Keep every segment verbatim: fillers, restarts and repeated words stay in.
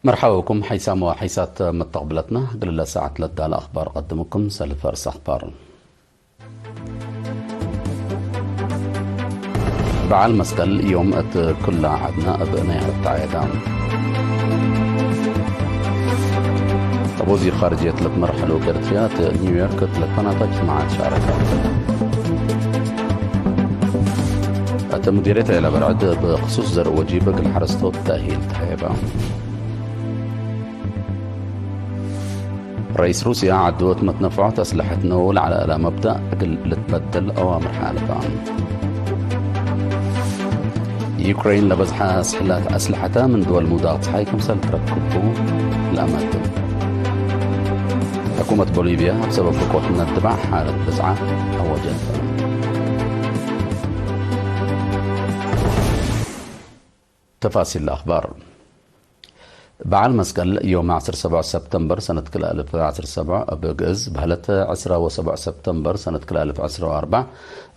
መርሐባ ብኩም ሐይሳም ወሐይሳት መተቅብለትና፣ እግል ለሰዓት ለዳለ አኽባር ቀድምኩም። ሰልፍ ፈርስ አኽባር። በዓል መስቀል ዮም እት ኩለ ዐድነ እብ ነያር ተዐየደ። እብ ወዚር ኻርጅየት ለትመርሐ ልኡክ ኤረትርያ እት ኒውዮርክ እት ለትፈናተ እጅትማዓት ሻረከ። እት ሙዲርየት ዔለ በርዕድ እብ ክሱስ ዘርእ ወጂብ እግል ሐረስቶት ተእሂል ተሀየበ። ረኢስ ሩስያ ዐዱ እት መትነፍዖት አስለሐት ነው ለዐለ እለ መብደእ እግል ልትበደል አዋምር ሓለፈ። ዩክሬን ለበዝሐ ስሕላት አስለሐተ ምን ድወል ሙዳቅ ጸሓይ ክምሰል ትረክቡ ለአመልክት። ሕኩመት ቦሊቪያ እብ ሰበብ ፍቆት ምነ ድባዕ ሓለት ብዝዓት አወጀት። ተፋሲል አኽባር። በዓል መስቀል ዮም ዐስር ሰብዕ ሰብተምበር ሰነት ክልኤ አልፍ ዐስር ሰብዕ እብ ግእዝ፣ በህለት ዕስራ ወሰብዕ ሰብተምበር ሰነት ክልኤ አልፍ ዕስራ ወአርበዕ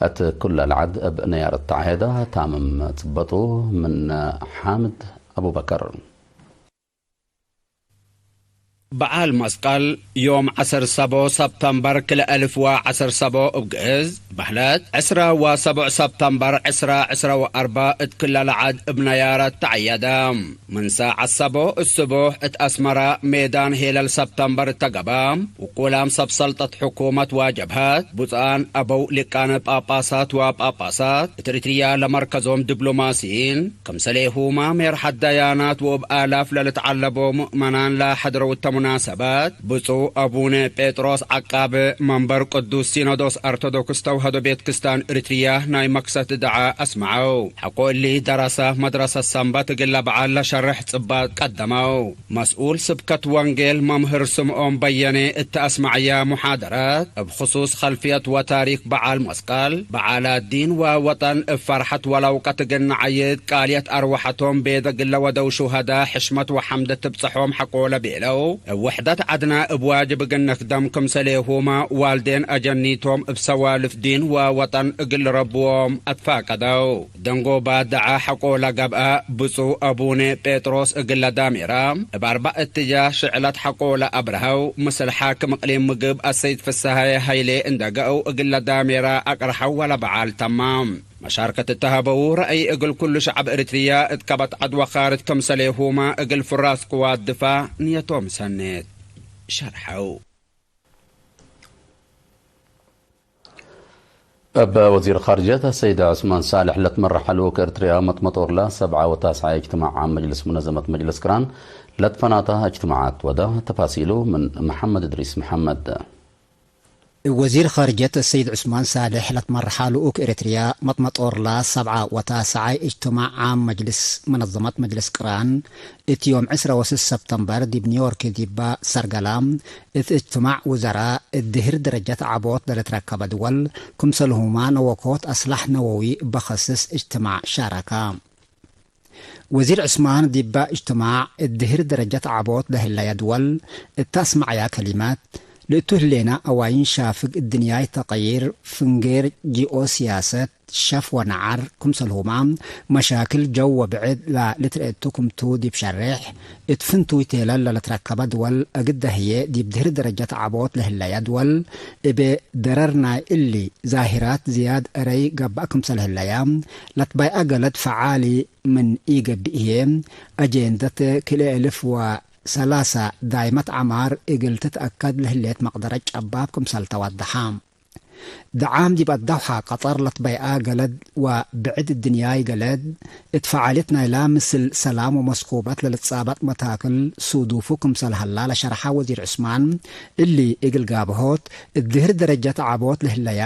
እት ኩለ ለዐድ እብ ነያር ተዐየደ። ታምም ጽበጡ ምን ሓምድ አቡበከር። በዓል መስቀል ዮም ዐስር ሰቦ ሰብተምበር ክልኤ አልፍ ወዐስር ሰቦ እብ ግእዝ፣ በህለት ዕስራ ወሰቦዕ ሰብተምበር ዕስራ ዕስራ ወአርበዕ እት ክለ ለዐድ እብ ነያረት ተዐየደ። ምን ሳዐት ሰቦ እት ስቡሕ እት አስመረ ሜዳን ሄለል ሰብተምበር እተ ገብአ፣ ውቁላም ሰብ ሰልጠት ሕኩመት ወጀብሀት፣ ብፁዓን አበው ሊቃነ ጳጳሳት ወጳጳሳት እት ኤሪትርያ ለመርከዞም ዲፕሎማሲይን፣ ክምሰሌሁመ ሜርሐት ደያናት ወእብ አላፍ ለልትዐለቦ ምእመናን ለሐድረው እተ ሙናሰበት፣ ብጹእ አቡነ ጴጥሮስ ዐቃብ መንበር ቅዱስ ሲኖዶስ ኦርቶዶክስ ተውህዶ ቤት ክስታን ኤሪትርያ ናይ መክሰት ደዐ አስመዐው። ሐቆ እሊ ደረሰ መድረሰት ሰንበት እግለ በዓል ለሸርሕ ጽባጥ ቀደመው። መስኡል ስብከት ወንጌል መምህር ስምዖን በየኔ እተ አስመዐየ ሙሓደረት፣ እብ ክሱስ ኸልፍየት ወታሪክ በዓል መስቀል፣ በዓላት ዲን ወወጠን እብ ፈርሐት ወለውቀት እግል ነዐይድ፣ ቃልየት አርወሐቶም ቤት እግለ ወደው ሹሀዳ ሕሽመት ወሐምድ ትብጸሖም ሐቆለ ቤለው፣ እብ ውሕደት ዐድነ እብ ዋጅብ እግል ንክደም ክምሰሌሁመ ዋልዴን አጀኒቶም እብ ሰዋልፍ ዲን ወወጠን እግል ልረብዎም አትፋቀደው። ደንጎባ ደዐ ሐቆ ለገብአ ብጹእ አቡነ ጴጥሮስ እግለ ዳሜራ እብ አርበዕ እትጃህ ሽዕለት ሐቆ ለአብርሀው፣ ምስል ሓክም እቅሊም ምግብ አሰይድ ፍሰሃየ ሀይሌ እንደ ገአው እግለ ዳሜራ አቅርሐው ወለበዓል ተማም መሻርከት እተሀበው ረአይ እግል ኩሉ ሸዐብ ኤሪትርያ እት ከበት ዐድ ወካርጅ ክምሰሌሁመ እግል ፍራስ ቅዋት ድፋዕ ንየቶም ሰኔት ሸርሐው። እብ ወዚር ኻርጅየት ሰይድ ዑስማን ሳልሕ ለትመረሐ ልኡክ ኤርትርያ መጥመጦርላ ሰብዓ ወታስዓ እጅትማዕ ዓም መጅልስ ሙነዘመት መጅልስ ቅራን ለትፈናተ እጅትማዓት ወደ። ተፋሲሉ ምን መሐመድ እድሪስ መሐመድ። እብ ወዚር ኻርጅየት ሰይድ ዑስማን ሳልሕ ለትመረሐ ልኡክ ኤርትርያ መጥመጦርላ ሰብዓ ወታስዓ እጅትማዕ ዓም መጅልስ ሙነዘመት መጅልስ ቅራን እት ዮም ዕስራ ወስስ ሰብተምበር ዲብ ኒውዮርክ ዲባ ሰርገላ እት እጅትማዕ ውዘራ እት ድህር ደረጀት ዐቦት ለልትረከበ ድወል፣ ክምሰልሁመ ነወኮት አስላሕ ነወዊ እበ ከስስ እጅትማዕ ሻረከ። ወዚር ዑስማን ዲባ እጅትማዕ እት ድህር ደረጀት ዐቦት ለህለየ ድወል እተ አስመዐያ ከሊመት፣ ለእቱ ህሌነ አዋይን ሻፍግ እድንያይ ተቀይር፣ ፍንጌር ጂኦሲያሰት፣ ሸፍ ወነዓር ክምሰልሁመ መሻክል ጀው ወብዕድ ለልትረኤቱ ክምቱ ዲብ ሸሬሕ፣ እት ፍንቱይ ቴለል ለልትረከበ ድወል እግደ ህዬ ዲብ ድህር ደረጀት ዐቦት ለህለየ ድወል እብ ደረር ናይ እሊ ዛሂራት ዝያድ እረይ ገብአ ክምሰል ህለየ ለትባይአ ገለድ ፈዓሊ ምን ኢገብእ ህዬ፣ አጄንደት ክልኤ እልፍ ወሰላሳ ዳይመት ዐማር እግል ትትአከድ ለህሌት መቅደረት ጨባብ ክምሰል ተወደሐ። ደዓም ዲብ አዳውሐ ቀጠር ለትበይአ ገለድ ወብዕድ እድንያይ ገለድ፣ እት ፈዓልየት ናይላ ምስል ሰላም ወመስኩበት ለልትጻበጥ መታክል ሱዱፉ ክምሰል ሀላ ለሸርሐ ወዚር ዑስማን፣ እሊ እግል ጋብሆት፣ እት ድህር ደረጀት ዐቦት ለህለያ፣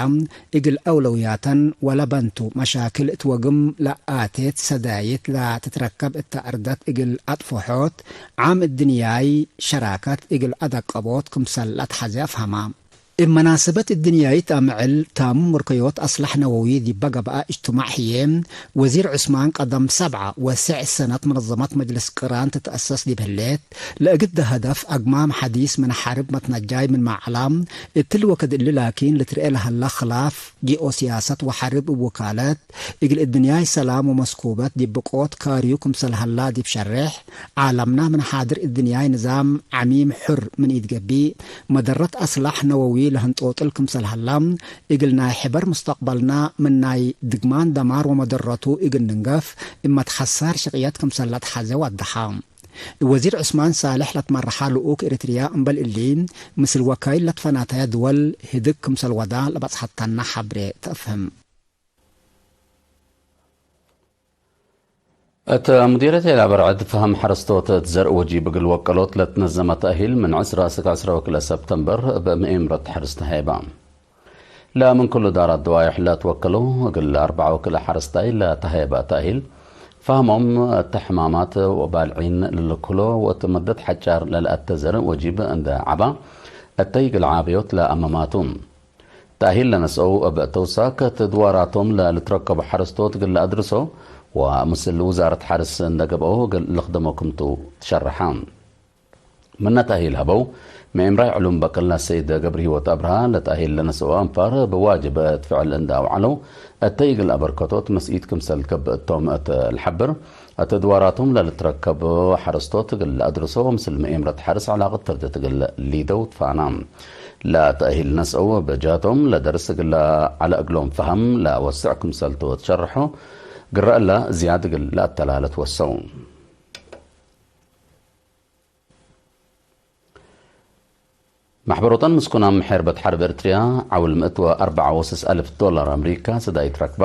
እግል አውለውያተን ወለበንቱ መሻክል እት ወግም ለአቴት ሰዳይት ለትትረከብ እተ አርደት እግል አጥፎሖት፣ ዓም እድንያይ ሸራከት እግል አደቀቦት ክምሰል ለአትሐዜ አፍሀማ። እብ መናሰበት እድንያይት አምዕል ታምም ወርከዮት አስላሕ ነወዊ ዲበ ገብአ እጅትማዕ ህዬ፣ ወዚር ዑስማን ቀደም ሰብዓ ወስዕ ሰነት መነዘመት መጅልስ ቅራን ትትአሰስ ዲብ ህሌት፣ ለእግል ሀደፍ አግማም ሐዲስ ምን ሐርብ መትነጃይ ምንመ ዐላ፣ እትሊ ወክድ እሊ ላኪን ልትርኤ ለሀለ ክላፍ ጂኦሲያሰት ወሐርብ እብ ውካለት፣ እግል እድንያይ ሰላም ወመስኩበት ዲብ ብቆት ካርዩ ክምሰል ሀላ ዲብ ሸሬሕ፣ ዓለምና ምን ሓድር እድንያይ ንዛም ዐሚም ሑር ምን ኢትገቢእ፣ መደረት አስላሕ ነወዊ ለህንጦጥል ክምሰል ሀላ፣ እግል ናይ ሕበር ሙስተቅበልና ምን ናይ ድግማን ደማር ወመደረቱ እግል ንንገፍ፣ እመት ሐሳር ሽቅየት ክምሰል ለትሐዜ ወደሐ። ወዚር ዑስማን ሳልሕ ለትመረሐ ልኡክ ኤሪትርያ እምበል እሊ፣ ምስል ወካይል ለትፈናተየ ድወል ህድግ ክምሰል ወዳ ለበጽሐተና ሐብሬ ተአፍህም። እት ሙዲርየት ኤላ በርዕድ ፈሀም ሐረስቶት እት ዘርእ ወጂብ እግል ወቀሎት ለትነዘመ ተእሂል ምን ዕስራ እስክ ዕስራ ወክልኤ ሰብተምበር እብ ምኤምረት ሐርስ ተሀይበ። ለምን ኩሉ ዳራት ደዋይሕ ለትወከለው እግል አርበዓ ወክልኤ ሐረስታይ ለተሀየበ ተእሂል፣ ፈሀሞም እተ ሕማማት ወባልዒን ልልክሎ ወእት መደት ሐጫር ለለአተ ዘርእ ወጂብ እንደ ዐባ፣ እተይ እግል ዓብዮት ለአመማቱ። ተእሂል ለነስአው እብ ተውሳክ፣ እት ድዋራቶም ለልትረከቡ ሐረስቶት እግል ለአድርሶ ወምስል ውዛረት ሐርስ እንደ ገብአው እግል ልክደሞ ክምቱ ትሸረሐ። ምነ ተእሂል ሀበው፣ መኤምራይ ዕሉም በቅላ ሰይድ ገብረሂወት አብርሃ፣ ለተእሂል ለነስአው አንፋር እብ ዋጅብ እት ፍዕል እንደ አውዐለው፣ እተይ እግል አበርከቶት መስኢት ክምሰል ትገብእ እቶም እት ለሐብር፣ እት ድዋራቶም ለልትረከብ ሐረስቶት እግል ለአድርሶ፣ ምስል መኤምረት ሐርስ ዐላቀት ፈርደት እግል ሊደው ትፋና። ለተእሂል ነስአው እብ ጀሀቶም ለደርስ እግል ዐለ እግሎም ፈሀም ለወስዕ ክምሰልቱ ትሸርሖ፣ ግረ እለ ዝያድ እግል ለአተላለት ወሰው። መሕበር ወጠን ምስኩን አምሕር ሐርበት ሐርብ ኤርትርያ ዐውል ምእት ወአርበዓ ወስስ አልፍ ዶላር አምሪካ ሰዳይት ረክበ።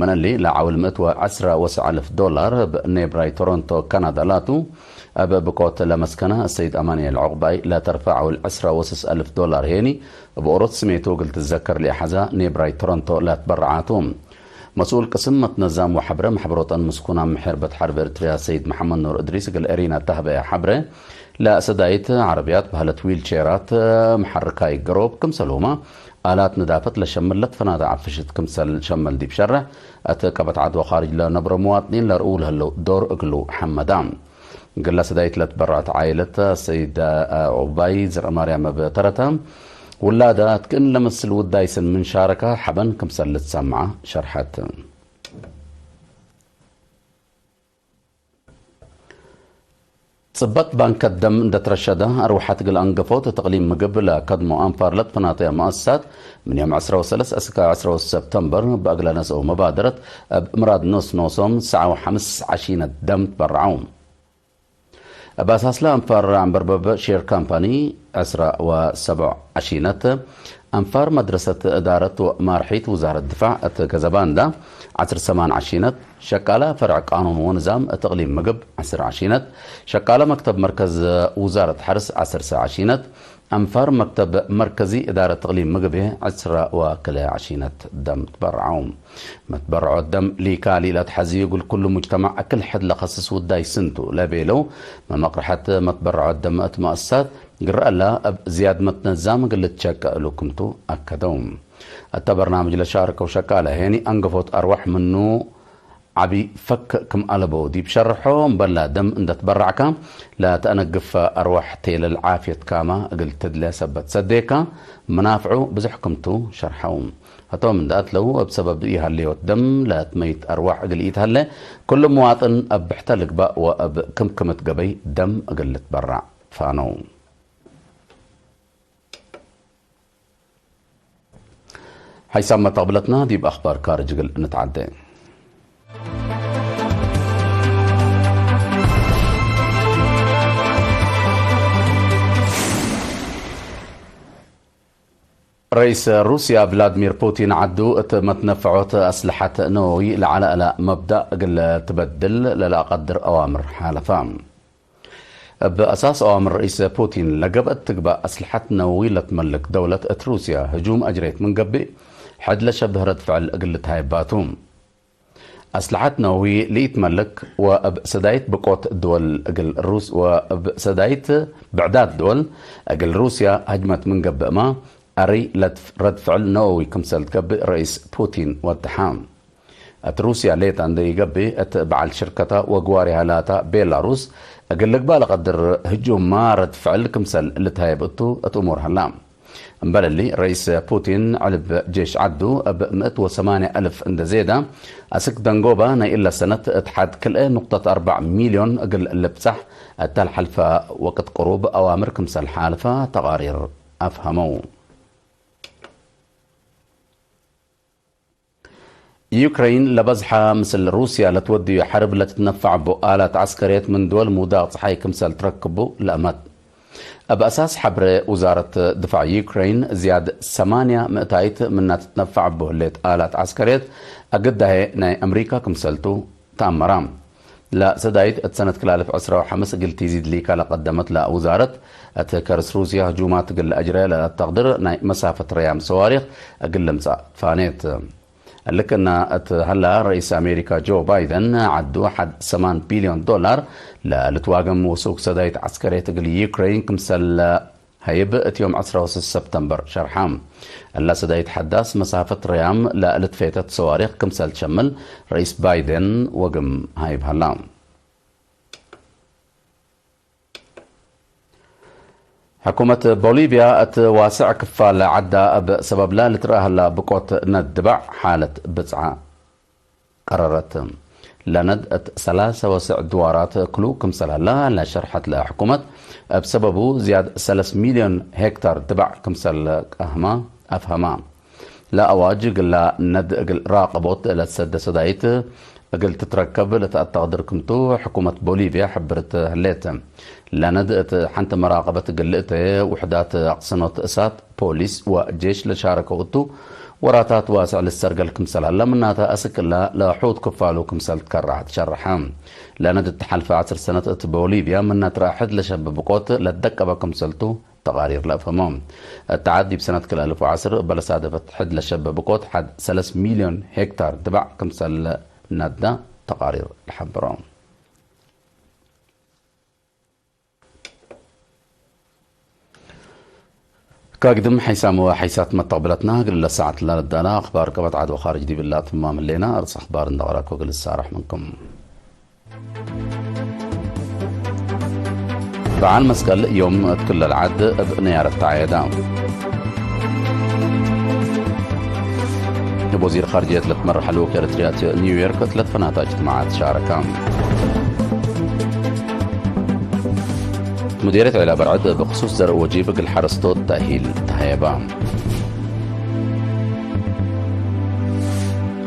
ምን እሊ ለዐውል ምእት ወዐስረ ወስስ አልፍ ዶላር እብ ኔብራይ ቶሮንቶ ካናዳ ላቱ፣ እብ ብቆት ለመስከነ ሰይድ አማንኤል ዑቅባይ ለተርፈ ዐውል ዐስረ ወስስ አልፍ ዶላር ሄኒ እብ ኦሮት ስሜቱ እግል ትዘከር ለኢሐዛ ኔብራይ ቶሮንቶ ለትበረዓቱ። መስኡል ቅስም መትነዛም ወሐብረ መሕበር ወጠን ምስኩን አምሕር በት ሐርብ ኤርትርያ ሰይድ መሐመድ ኑር እድሪስ እግል ኤሪና ተህበየ ሐብረ፣ ለሰዳይት ዐረብያት በህለት ዊልቼራት መሐርካይ ገሮብ ክምሰልሁመ አላት ንዳፈት ለሸምል ለትፈናተ ዐፍሽት ክምሰል ሸመል ዲብ ሸርሕ፣ እት ቀበት ዐድ ወካርጅ ለነብሮ መዋጥኒን ለርኡ ለህለው ዶር እግሉ ሐመዳ። እግለ ሰዳይት ለትበረዐት ዓኢለት ሰይድ ዑቅባይ ዘርአማርያም እብ ተረተ፣ ውላዳ እት ክእን ለመስል ውዳይ ስን ምን ሻረከ ሐበን ክምሰል ልትሰምዐ ሸርሐት። ጽበት ባንከ ደም እንደ ትረሸደ፣ አርወሐት እግል አንገፎት እት እቅሊም ምግብ ለከድሞ አንፋር ለትፈናተየ መአሰሳት፣ ምን ዮም ዐስረ ወሰለስ እስከ ዐስረ ወሰብተምበር፣ በእግለ ነስአው መባደረት፣ እብ ምራድ ኖስ ኖሶም ሰዓ ወሐምስ ዐሺነት ደም ትበረዐው። እብ አሳስለ አንፋር አንበርበብ ሼር ካምፓኒ ዐስረ ወሰብዕ ዐሺነት፣ አንፋር መድረሰት እዳረት ወማርሒት ውዛረት ድፋዕ እት ገዘባንዳ ዐስር ሰማን ዐሺነት፣ ሸቃለ ፈርዕ ቃኑን ወንዛም እት እቅሊም ምግብ ዐስር ዐሺነት፣ ሸቃለ መክተብ መርከዝ ውዛረት ሐርስ ዐስር ዐሺነት፣ አንፋር መክተብ መርከዚ እዳረት እቅሊም ምግብ ዐስረ ወክልኤ ዐሺነት ደም ትበረዐው። መትበረዖት ደም ሊካሊ ለትሐዝዩ እግል ኩሉ ሙጅተማዕ እክል ሕድ ለከስስ ውዳይ ስንቱ ለቤለው መመቅርሐት መትበረዖት ደም እት መአሰሳት ግረአላ እብ ዝያድ መትነዛም እግል ልትሸቀ እሉ ክምቱ አከደው። እተ በርናምጅ ለሻርከው ሸቃለ ሄኒ አንገፎት አርወሕ ምኑ ዐቢ ፈክ ክም አለበው ዲብ ሸርሖ፣ እምበላ ደም እንደ ትበራዕካ ለተአነግፍ አርወሕ ቴለል ዓፍየትካመ እግል ትድለ ሰበት ሰዴካ፣ መናፍዑ ብዞሕ ክምቱ ሸርሐው። ህቶም እንደ አትለው፣ እብ ሰበብ ኢሀሌዎት ደም ለትመይት አርወሕ እግል ኢትሀሌ፣ ኩሉ መዋጥን እብ ብሕተ ልግባእ ወእብ ክምክምት ገበይ ደም እግል ልትበራዕ ፋነው። ሓይሳም መተቅብለትና ዲብ አኽባር ካርጅ እግል ንትዓዴ። ረኢስ ሩስያ ቭላድሚር ፑቲን፣ ዐዱ እት መትነፈዖት አስለሐት ነወዊ ለዐለ እለ መብዳእ እግል ትበድል ለለአቀድር አዋምር ሓለፈ። እብ አሳስ አዋምር ረኢስ ፑቲን፣ ለገብአት ትግባእ አስለሐት ነወዊ ለትመልክ ደውለት እት ሩስያ ህጁም አጅሬት ምን ገብእ፣ ሕድ ለሸብህ ረድ ፍዕል እግል ልትሀየባቱ። አስለሐት ነወዊ ለኢትመልክ ወእብ ሰዳይት ብቆት ድወል እግል ሩስ-፣ ወእብ ሰዳይት ብዕዳት ድወል እግል ሩስያ ህጅመት ምን ገብእማ፣ አርይ ለትፍ-፣ ረድ ፍዕል ነወዊ ክምሰል ትገብእ ረኢስ ፑቲን ወደሐ። እት ሩስያ ሌጠ እንዴ ኢገብእ፣ እት በዐል ሽርከታ ወግዋሪሃ ላታ ቤላሩስ እግል ልግባእ ለቀድር ህጁምመ ረድ ፍዕል ክምሰል ልትሀየብ እቱ እት እሙር ሀላ። እምበል እሊ፣ ረኢስ ፑቲን ዕልብ ጄሽ ዐዱ እብ ምእት ወሰማንያ አልፍ እንዴ ዜደ አስክ ደንጎበ፣ ናይ እለ ሰነት እት ሐድ ክልኤ ኑቅጠት አርበዕ ሚልዮን እግል ልብጸሕ እተ ለሐልፈ ወቅት ቅሩብ አዋምር ክምሰል ሓልፈ ተቃሪር አፍሀመው። ዩክረይን ለበዝሐ ምስል ሩስያ ለትወድዩ ሐርብ ለትትነፈዕ እቡ አላት ዐስከርየት ምን ድወል ሙዳቅ ጸሓይ ክምሰል ትረክቡ ለአመት። እብ አሳስ ሐብሬ ውዛረት ድፋዕ ዩክረይን፣ ዝያድ ሰማንያ ምእታይት ምና ትትነፈዕ እቡ ህሌት አላት ዐስከርየት አግዳሄ ናይ አምሪካ ክምሰልቱ ተአመራ። ለሰዳይት እት ሰነት ክል አልፍ ዕስራ ወሐምስ እግል ቲዚድ ሊካ ለቀደመት ለውዛረት፣ እት ከርስ ሩስያ ህጁማት እግል ለአጅረ ለለአተቅድር ናይ መሳፈት ረያም ሰዋሪክ እግል ልምጸእ ትፋኔት። እልክና እት ሀላ፣ ረኢስ አሜሪካ ጆ ባይደን ዐዱ ሐድ ሰማን ቢልዮን ዶላር ለልትዋገም ወሱክ ሰዳይት ዐስከርየት እግል ዩክረይን ክምሰል ሀይብ እት ዮም ዕስራ ወሰስ ሰብተምበር ሸርሐ። እለ ሰዳይት ሐዳስ መሳፈት ረያም ለልትፌተት ሰዋሪክ ክምሰል ትሸምል ረኢስ ባይደን ወግም ሀይብ ሀላ። ሕኩመት ቦሊቪያ እት ዋስዕ ክፋል ዐዳ እብ ሰበብለ ልትረአ ሀላ ብቆት ነድ ድበዕ ሓለት ብጽዓ ቀረረት። ለነድ እት ሰላሰ ወስዕ ድዋራት ክሉ ክምሰል ሀላ ለሸርሐት ለሕኩመት፣ እብ ሰበቡ ዝያድ ሰለስ ሚልዮን ሄክታር ድበዕ ክምሰል ቀህማ አፍሀማ። ለአዋጅ እግላ ነድ እግል ራቀቦት ለትሰደ ሰዳይት እግል ትትረከብ ለተአተቅድር ክምቱ ሕኩመት ቦሊቪያ ሕብርት ህሌት። ለነድ እት ሐንቲ መራቀበት እግል ልእተ ውሕዳት አቅሰኖት እሳት፣ ፖሊስ ወጄሽ ለሻረከው እቱ፣ ወራታት ዋስዕ ልሰርገል ክምሰል ሀለ፣ ምናተ አስክ እላ ለሑድ ክፋሉ ክምሰል ትከረዐ ትሸረሐ። ለነድ እት ሐልፈ ዐስር ሰነት እት ቦሊቪያ ምነ ትረአ ሕድ ለሸበ ብቆት ለደቀበ ክምሰልቱ ተቃሪር ለአፍሀሞ። እት ዐድ ዲብ ሰነት ክል አልፍ ወዐስር እበ ለሳደፈት ሕድ ለሸበ ብቆት ሐድ ሰለስ ሚልዮን ሄክታር ድበዕ ክምሰል ነዳ ተቃሪር ለሐብሮ። ከግድም ሐይሳም ወሐይሳት መተቅብለትና፣ እግል ለሰዓት ለልዳላ አኽባር ቀበት ዐድ ወኻርጅ ዲብላ ትማም ህሌና። አርስ አኽባር እንደ ቀረኮ እግል እሳረሕ ምንኩም። በዓል መስቀል ዮም እት ክለ ለዐድ እብ ነያረት ተዐየዳ። እብ ወዚር ኻርጅየት ለትመረሐ ልኡክ ኤረትርያ እት ኒውዮርክ እት ለትፈናተ እጅትማዓት ሻረካ። ሙዲርየት ዔላ በርዕድ እብ ክሱስ ዘርእ ወጂብ እግል ሐረስቶት ተእሂል ተሀየባ።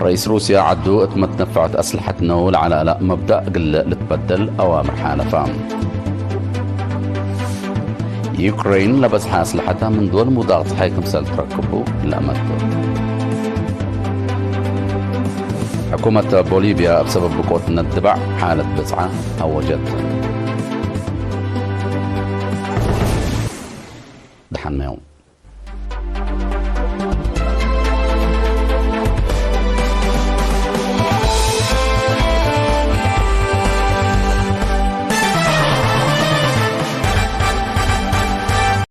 ረኢስ ሩስያ ዐዱ እት መትነፈዐት አስለሐት ነው ለዐለ መብዳእ እግል ልትበደል አዋምር ሓለፋ። ዩክረይን ለበዝሐ አስለሐታ ምን ድወል ሙዳቅ ጸሓይ ክምሰል ትረክቡ ለአመት። ሕኩመት ቦሊቪያ እብ ሰበብ ብቆት ነድባዕ ሓለት ብጽዓ አወጀት። ደሐነው።